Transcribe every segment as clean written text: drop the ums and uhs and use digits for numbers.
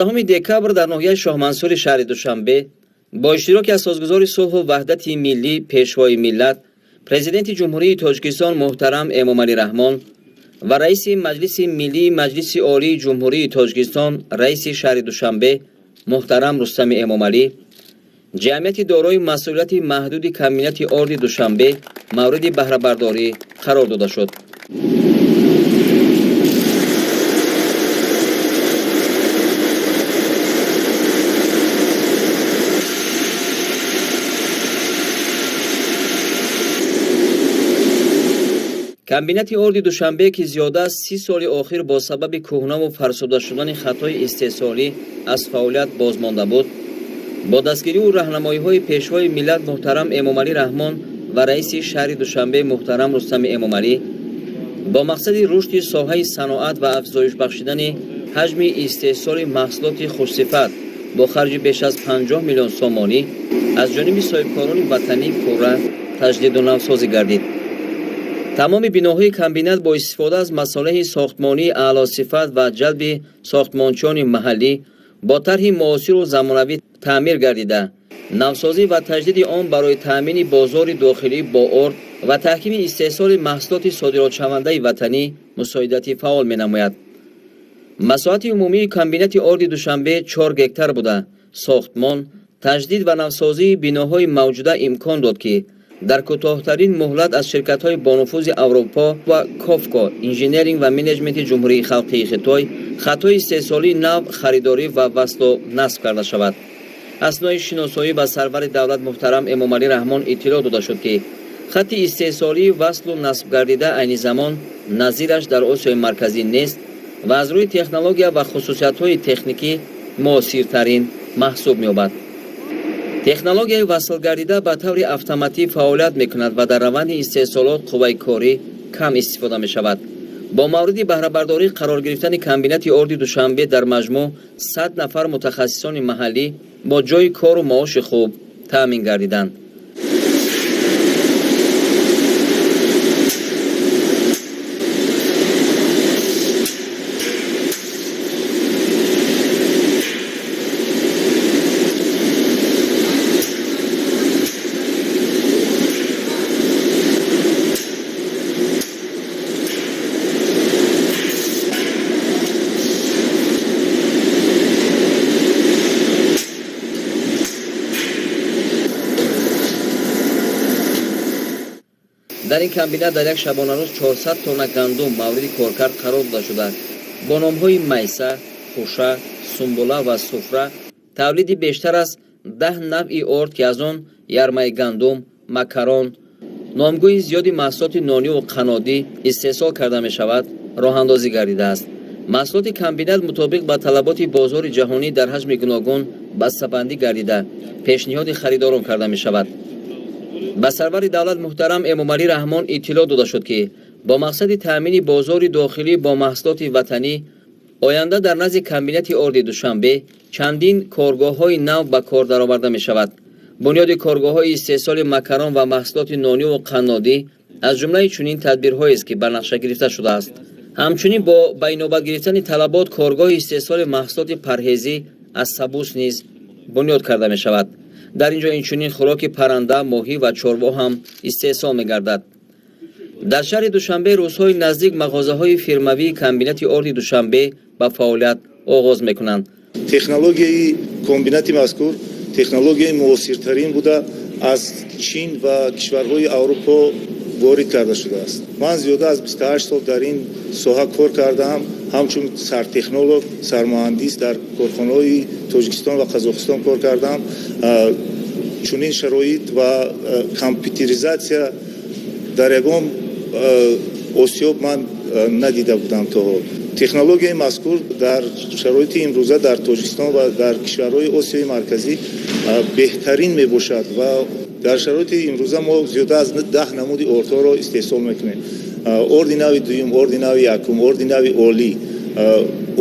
10 декабр дар ноҳияи Шоҳмансури шаҳри Душанбе бо иштироки асосгузори сулҳу ваҳдати миллӣ, Пешвои миллат, Президенти Ҷумҳурии Тоҷикистон муҳтарам Эмомалӣ Раҳмон ва раиси Маҷлиси Миллии Маҷлиси Олии Ҷумҳурии Тоҷикистон, раиси шаҳри Душанбе муҳтарам Рустами Эмомалӣ ҷамъияти дорои масъулияти маҳдуди комбинати орди Душанбе мавриди баҳрабардорӣ қарор дода шуд. Комбинати орди Душанбе, ки зиёда аз 30 соли охир бо сабаби кӯҳнаву фарсуда шудани хатҳои истеҳсолӣ аз фаъолият бозмонда буд, бо дастгириву раҳнамоиҳои Пешвои миллат муҳтарам Эмомалӣ Раҳмон ва раиси шаҳри Душанбе муҳтарам Рустами Эмомалӣ бо мақсади рушди соҳаи саноат ва афзоиш бахшидани ҳаҷми истеҳсоли маҳсулоти хушсифат бо харҷи беш аз 50 миллион сомонӣ аз ҷониби соҳибкорони ватанӣ пурра таҷдиду навсозӣ гардид. Тамоми биноҳои комбинат бо истифода аз масолеҳи сохтмонии аълосифат ва ҷалби сохтмончиёни маҳаллӣ бо тарҳи муосиру замонавӣ таъмир гардида, навсозӣ ва таҷдиди он барои таъмини бозори дохилӣ бо орд ва таҳкими истеҳсоли маҳсулоти содиротшавандаи ватанӣ мусоидати фаъол менамояд. Масоҳати умумии комбинати орди Душанбе 4 гектар буда, сохтмон, таҷдид ва навсозии биноҳои мавҷуда имкон дод, ки дар кӯтоҳтарин муҳлат аз ширкатҳои бонуфузи Аврупо ва Кофко инженеринг ва менеҷменти Ҷумҳурии Халқии Хитой хатҳои истеҳсолии нав харидорӣ ва васлу насб карда шавад. Аснои шиносоӣ ба сарвари давлат муҳтарам Эмомалӣ Раҳмон иттилоъ дода шуд, ки хатти истеҳсолии васлу насбгардида айни замон назираш дар Осиёи Марказӣ нест ва аз рӯи технология ва хусусиятҳои техникӣ муосиртарин маҳсуб меёбад. Технологияи васлгардида ба таври автоматӣ фаъолият мекунад ва дар раванди истеҳсолот қувваи корӣ кам истифода мешавад. Бо мавриди баҳрабардорӣ қарор гирифтани комбинати орди Душанбе дар маҷмӯъ 100 нафар мутахассисони маҳаллӣ бо ҷойи кору маоши хуб таъмин гардиданд. Дар ин комбинат дар як шабонарӯз 400 тонна гандум мавриди коркард қарор дода шуда, бо номҳои майса, хуша, сумбула ва суфра тавлиди бештар аз 10 навъи орд, ки аз он ярмаи гандум, макарон, номгӯи зиёди маҳсулоти нониву қаннодӣ истеҳсол карда мешавад, роҳандозӣ гардидааст. Маҳсулоти комбинат мутобиқ ба талаботи бозори ҷаҳонӣ дар ҳаҷми гуногун бастабандӣ гардида, пешниҳоди харидорон карда мешавад. Ба сарвари давлат муҳтарам Эмомалӣ Раҳмон иттилоъ дода шуд, ки бо мақсади таъмини бозори дохилӣ бо маҳсулоти ватанӣ оянда дар назди комбинати орди Душанбе чандин коргоҳҳои нав ба кор дароварда мешавад. Бунёди коргоҳҳои истеҳсоли макарон ва маҳсулоти нониву қаннодӣ аз ҷумлаи чунин тадбирҳоест, ки ба нақша гирифта шудааст. Ҳамчунин бо ба инобат гирифтани талабот коргоҳи истеҳсоли маҳсулоти парҳезӣ аз сабус низ бунёд карда мешавад. Дар ин ҷо инчунин хӯроки парранда, моҳӣ ва чорво ҳам истеҳсол мегардад. Дар шаҳри Душанбе рӯзҳои наздик мағозаҳои фирмавии комбинати орди Душанбе ба фаъолият оғоз мекунанд. Технологияи комбинати мазкур технологияи муосиртарин буда, аз Чин ва кишварҳои Аврупо ворид карда шудааст. Ман зиёда аз 28 сол дар ин соҳа кор кардаам, ҳамчун сартехнолог, сармуҳандис дар корхонаҳои Тоҷикистон ва Қазоқистон кор кардам. Чунин шароит ва компютеризатсия дар ягон осиёб ман надида будам то ҳол. Технологияи мазкур дар шароити имрӯза дар Тоҷикистон ва дар кишварҳои Осиёи Марказӣ беҳтарин мебошад ва дар шароити имрӯза мо зиёда аз 10 намуди ордҳоро истеҳсол мекунем: орди нави дуюм, орди нави якум, орди нави олӣ,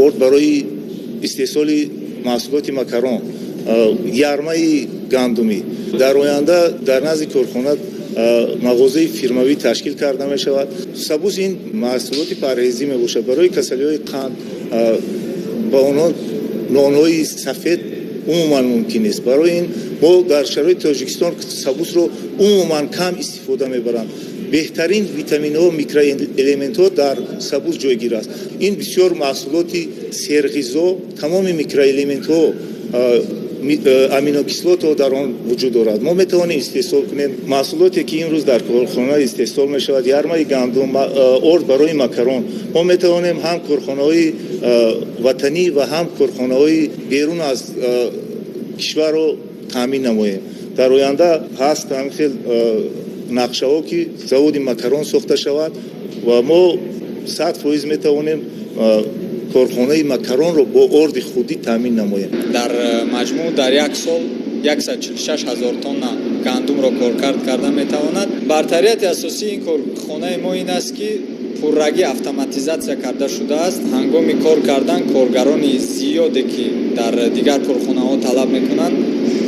орд барои истеҳсоли маҳсулоти макарон, ярмаи гандумӣ. Дар оянда дар назди корхона мағозаи фирмавӣ ташкил карда мешавад. Сабус ин маҳсулоти парҳезӣ мебошад барои касалиҳои қанд, ба онҳо. Нонҳои сафед умуман мумкин нест. Барои ин мо дар шароити Тоҷикистон сабусро умуман кам истифода мебаранд. Беҳтарин витаминҳо, микроэлементҳо дар сабус ҷойгир аст. Ин бисёр маҳсулоти серғизо, тамоми микроэлементҳо, аминокислотаҳо дар он вуҷуд дорад. Мо метавонем истеҳсол кунем маҳсулоте, ки имрӯз дар корхона истеҳсол мешавад: ярмаи гандум, орд барои макарон. Мо метавонем ҳам корхонаҳои ватанӣ ва ҳам корхонаҳои берун аз кишварро таъмин намоем. Дар оянда ҳаст ҳамин хел нақшаҳо, ки заводи макарон сохта шавад ва мо 100% метавонем корхонаи макаронро бо орди худӣ таъмин намоем. Дар маҷмӯъ дар як сол 146 ҳазор тонна гандумро коркард карда метавонад. Бартарияти асосии ин корхонаи мо ин аст, ки пуррагӣ автоматизатсия карда шудааст. Ҳангоми кор кардан коргарони зиёде, ки дар дигар корхонаҳо талаб мекунанд,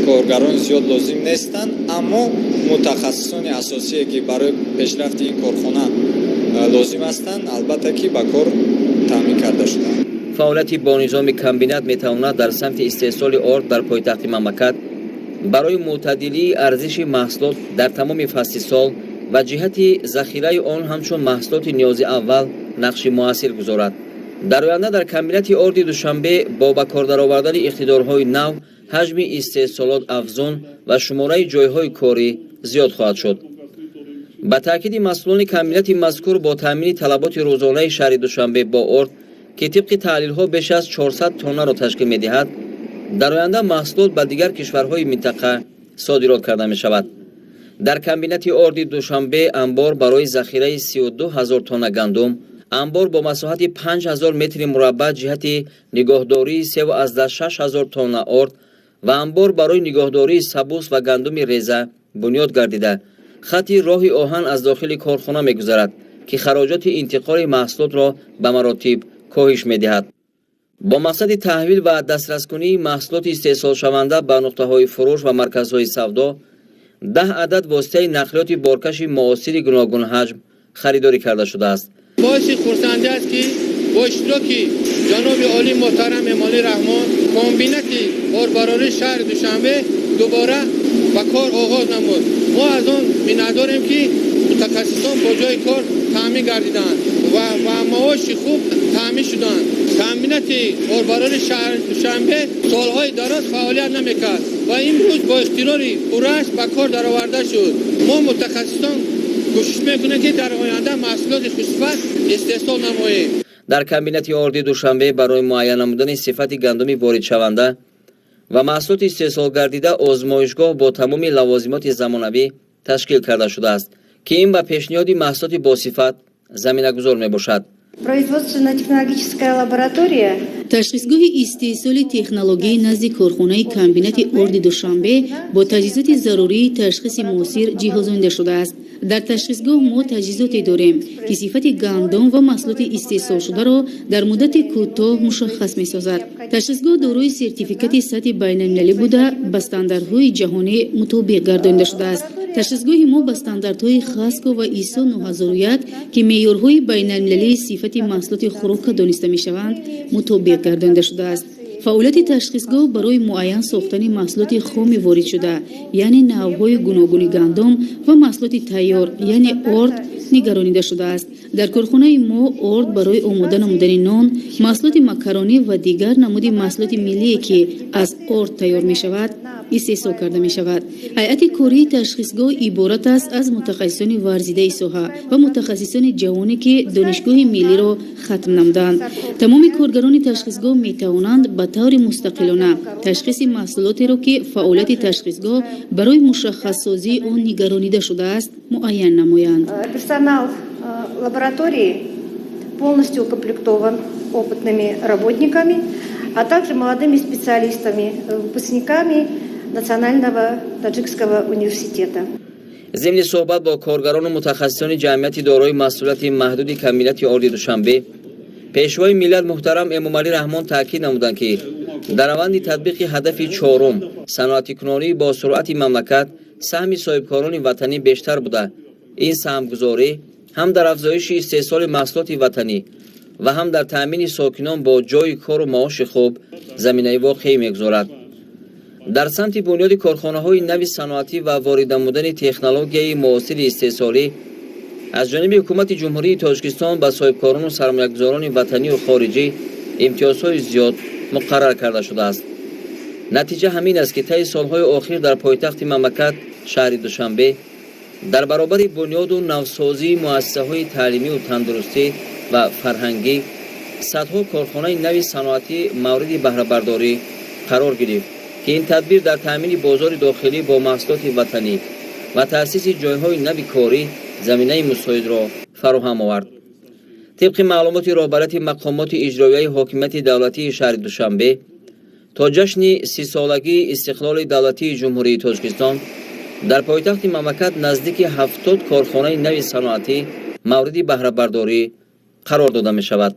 коргарони зиёд лозим нестанд, аммо мутахассисони асосие, ки барои пешрафти ин корхона лозим ҳастанд, албатта, ки ба кор таъмин карда шудаанд. Фаъолияти бонизоми комбинат метавонад дар самти истеҳсоли орд дар пойтахти мамлакат барои мӯътадилии арзиши маҳсулот дар тамоми фасли сол ва ҷиҳати захираи он ҳамчун маҳсулоти ниёзи аввал нақши муассир гузорад. Дар оянда дар комбинати орди Душанбе бо ба кор даровардани иқтидорҳои нав ҳаҷми истеҳсолот афзун ва шумораи ҷойҳои корӣ зиёд хоҳад шуд. Ба таъкиди масъулони комбинати мазкур, бо таъмини талаботи рӯзонаи шаҳри Душанбе бо орд, ки тибқи таҳлилҳо беш аз 400 тоннаро ташкил медиҳад, дар оянда маҳсулот ба дигар кишварҳои минтақа содирот карда мешавад. Дар комбинати орди Душанбе анбор барои захираи 32 ҳазор тонна гандум, анбор бо масоҳати 5 ҳазор метри мураббаъ ҷиҳати нигоҳдории 3,6 ҳазор тонна орд ва анбор барои нигоҳдории сабус ва гандуми реза бунёд гардида, хатти роҳи оҳан аз дохили корхона мегузарад, ки хароҷоти интиқоли маҳсулотро ба маротиб коҳиш медиҳад. Бо мақсади таҳвил ва дастраскунии маҳсулоти истеҳсолшаванда ба нуқтаҳои фурӯш ва марказҳои савдо 10 адад воситаи нақлиёти боркаши муосири гуногунҳаҷм харидорӣ карда шудааст. Боиси хурсандӣ аст, ки бо иштироки ҷаноби олии муҳтарам Эмомалӣ Раҳмон комбинати ордбарории шаҳри Душанбе дубора ба кор оғоз намуд. Мо аз он миннатдорем, ки мутахассисон бо ҷои кор таъмин гардиданд ва ба маоши хуб таъмин шуданд. Комбинати ордбарории шаҳри Душанбе солҳои дароз фаъолият намекард ва имрӯз бо иқтидори пуррааш ба кор дароварда шуд. Мо, мутахассисон, кӯшиш мекунем, ки дар оянда маҳсулоти хушсифат истеҳсол намоем. Дар комбинати орди Душанбе барои муайян намудани сифати гандуми воридшаванда ва маҳсулоти истеҳсолгардида озмоишгоҳ бо тамоми лавозимоти замонавӣ ташкил карда шудааст, ки ин ба пешниҳоди маҳсулоти босифат заминагузор мебошад. Производственно-технологическая лаборатория. Ташхисгоҳи истеҳсоли технологияи назди корхонаи комбинати орди Душанбе бо таҷҳизоти зарурии ташхиси муосир ҷиҳозонида шудааст. Дар ташхисгоҳ мо таҷҳизоте дорем, ки сифати гандум ва маҳсулоти истеҳсолшударо дар муддати кӯтоҳ мушаххас месозад. Ташхисгоҳ дорои сертификати сатҳи байналмилалӣ буда, ба стандартҳои ҷаҳонӣ мутобиқ гардонида шудааст. Ташхисгоҳи мо ба стандартҳои ХАССКО ва ИСО 9001, ки меъёрҳои байналмилалии сифати маҳсулоти хӯрока дониста мешаванд, мутобиқ гардонида шудааст. Фаъолияти ташхисгоҳ барои муайян сохтани маҳсулоти хоми воридшуда, яъне навъҳои гуногуни гандум, ва маҳсулоти тайёр, яъне орд, нигаронида шудааст. Дар корхонаи мо орд барои омода намудани нон, маҳсулоти макаронӣ ва дигар намуди маҳсулоти миллие, ки аз орд тайёр мешавад, истеҳсол карда мешавад. Ҳайати кории ташхисгоҳ иборат аст аз мутахассисони варзидаи соҳа ва мутахассисони ҷавоне, ки Донишгоҳи миллиро хатм намуданд. Тамоми коргарони ташхисгоҳ метавонанд ба таври мустақилона ташхиси маҳсулотеро, ки фаъолияти ташхисгоҳ барои мушаххассозии он нигаронида шудааст, муайян намоянд. Персонал лаборатории полностью укомплектован опытными работниками, а также молодыми специалистами, выпускниками Национального таджикского университета. Зимни суҳбат бо коргарону мутахассисони ҷамъияти дорои масъулияти маҳдуди комбинати орди Душанбе Пешвои миллат муҳтарам Эмомалӣ Раҳмон таъкид намуданд, ки дар раванди татбиқи ҳадафи чорум, саноатикунонии бо суръати мамлакат, саҳми соҳибкорони ватанӣ бештар буда, ин саҳмгузорӣ ҳам дар афзоиши истеҳсоли маҳсулоти ватанӣ Ва ҳам дар таъмини сокинон бо ҷойи кору маоши хуб заминаи воқеӣ мегузорад. Дар самти бунёди корхонаҳои нави саноатӣ ва ворид намудани технологияи муосири истеҳсолӣ аз ҷониби Ҳукумати Ҷумҳурии Тоҷикистон ба соҳибкорону сармоягузорони ватанию хориҷӣ имтиёзҳои зиёд муқаррар карда шудааст. Натиҷа ҳамин аст, ки таи солҳои охир дар пойтахти мамлакат, шаҳри Душанбе, дар баробари бунёду навсозии муассисаҳои таълимию тандурустӣ ва фарҳангӣ садҳо корхонаи нави саноатӣ мавриди баҳрабардорӣ қарор гирифт, ки ин тадбир дар таъмини бозори дохилӣ бо маҳсулоти ватанӣ ва таъсиси ҷойҳои нави корӣ заминаи мусоидро фароҳам овард. Тибқи маълумоти роҳбарияти мақомоти иҷроияи ҳокимияти давлатии шаҳри Душанбе, то ҷашни 30-солагии истиқлоли давлатии Ҷумҳурии Тоҷикистон дар пойтахти мамлакат наздики 70 корхонаи нави саноатӣ мавриди баҳрабардорӣ қарор дода мешавад.